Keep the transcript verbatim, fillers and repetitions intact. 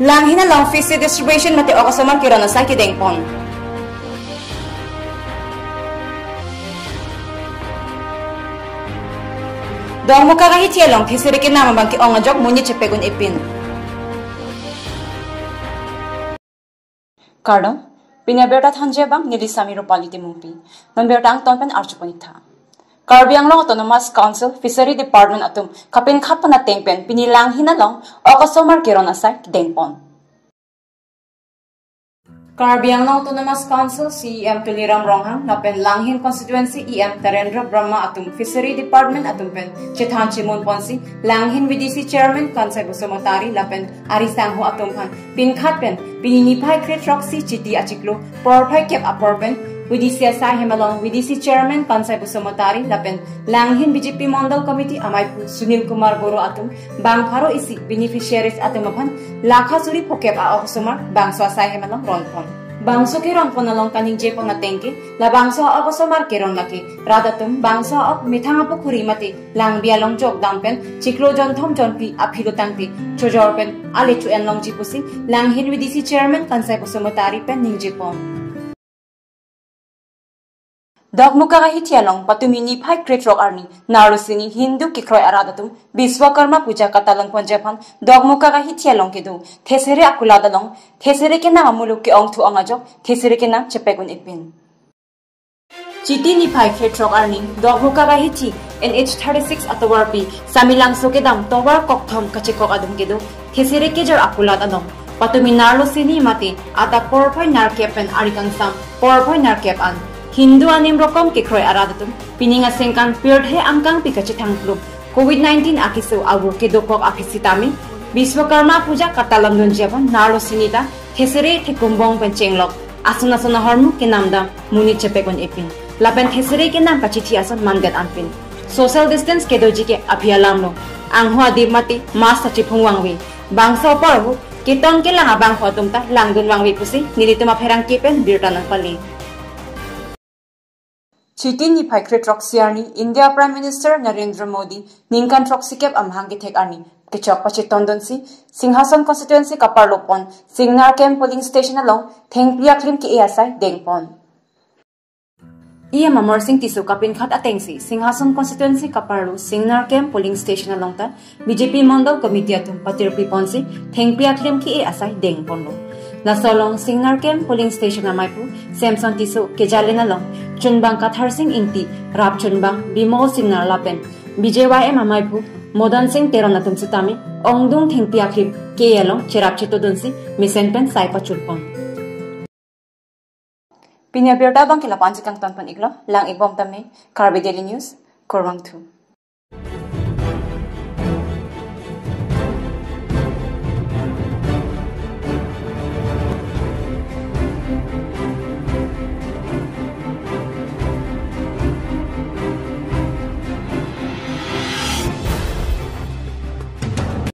Langhin along fees distribution mate ok osomar keron asai kedengpon. Dongmukak ahithi along thesere kenam abang ke-ong ajok monit chepek un-epin. Kardom, pini abirta thanji abang neli Sami Rupali Timungpi. Non birta angton pen arjupon-iktha. Karbi Anglong Autonomous Council Fishery Department atum kapinkhat pen ateng pen pini Langhin along ok osomar keron asai kedengpon. Karbi Anglong Autonomous Council C E M Tuliram Ronghang lapen Langhin Constituency E M Tarendra Brahma atum Fishery Department atum pen chethan chemun ponsi Langhin V D C Chairman Kansai Basumatary lapen ari sangho atum aphan pinkhat pen pini niphai kre throksi Chiti achiklo porphai kep apor pen V D C asai hem along V D C Chairman Kansai Basumatary lapen Langhin B J P Mondol Committee amaiphu Sunil Kumar Boro atum bang pharo isi beneficiaries atum aphan lakha suri phokep a-ok osomar bangso asai hem along ronpon. Bangso keronpon along kaningjepon ateng ke labangso a-ok osomar keron lake rat atum bangso a-ok methang apukhuri mate langbi along jokdam pen chiklo jonthom jonphli aphilo tangte chojor pen ale cho-en longji pusi Langhin V D C Chairman Kansai Basumatary pen ningjepon. Dongmukak ahithi along patumi niphai kre throk arni Narlosini Hindu kekroi arat atum Biswakarma Puja katalon ponji aphan Dongmukak ahithi along kedo thesere akulat along thesere kenam amuluk ke-ongthu-ong ajok thesere kenam chepek un-epin. Chiti niphai kre throk arni Dongmukak ahithi N H thirty-six atovarpi Samelangso kedam tovar kokthom kachekok adung kedo thesere kejor akulat along patumi Narlosini mate adap porphai nerkep pen ari kangsam porphai nerkep an Hindu anim rokom kekroi arat atum pining asengkan pirthe angkangpi kachethang pluk Covid nineteen akiso avur kedokok aphi sitame Biswakarma Puja katalon dunji aphan Narlosini ta thesere thekumbong pen chenglok ason ason ahormu kenam dam monit chepek un-epin lapen thesere kenam kachithi ason mandet anpin social distance kedoji ke aphi alam lo. Angho adip mate mask ta chiphung vangve. Bangso apor ahut keton kelang abangphu atum ta langdun vangve pusi nelitum apherangke pen birta nangpale. Chiti niphai kre throksi arni India Prime Minister Narendra Modi ningkan throksikep amahang kethek arni kechok pachetondunsi Singhason Constituency kaparlopon Singnar Camp Polling Station along thengpi aklim ke-e asai dengpon. E M Amarsing Tisso kapinkhat atengsi Singhason Constituency kaparlo Singnar Camp Polling Station along ta B J P Mondol Committee atum patirpi ponsi thengpi aklim ke-e asai dengponlo. Laso along Singnar Camp Polling Station amaiphu Samson Tisso kejalen along chunbang Katharsing Ingti, rap chunbang Bimol Singnar lapen B J Y M amaiphu Modan Sing Teron atum sitame ongdung thengpi aklim ke-e along cherap chetodunsi mesen pen sai pachulpon. Pini abirta abang ke la-an si kangton pon-iklo, lang-ikbom tame, Karbi Daily News, kurvangthu.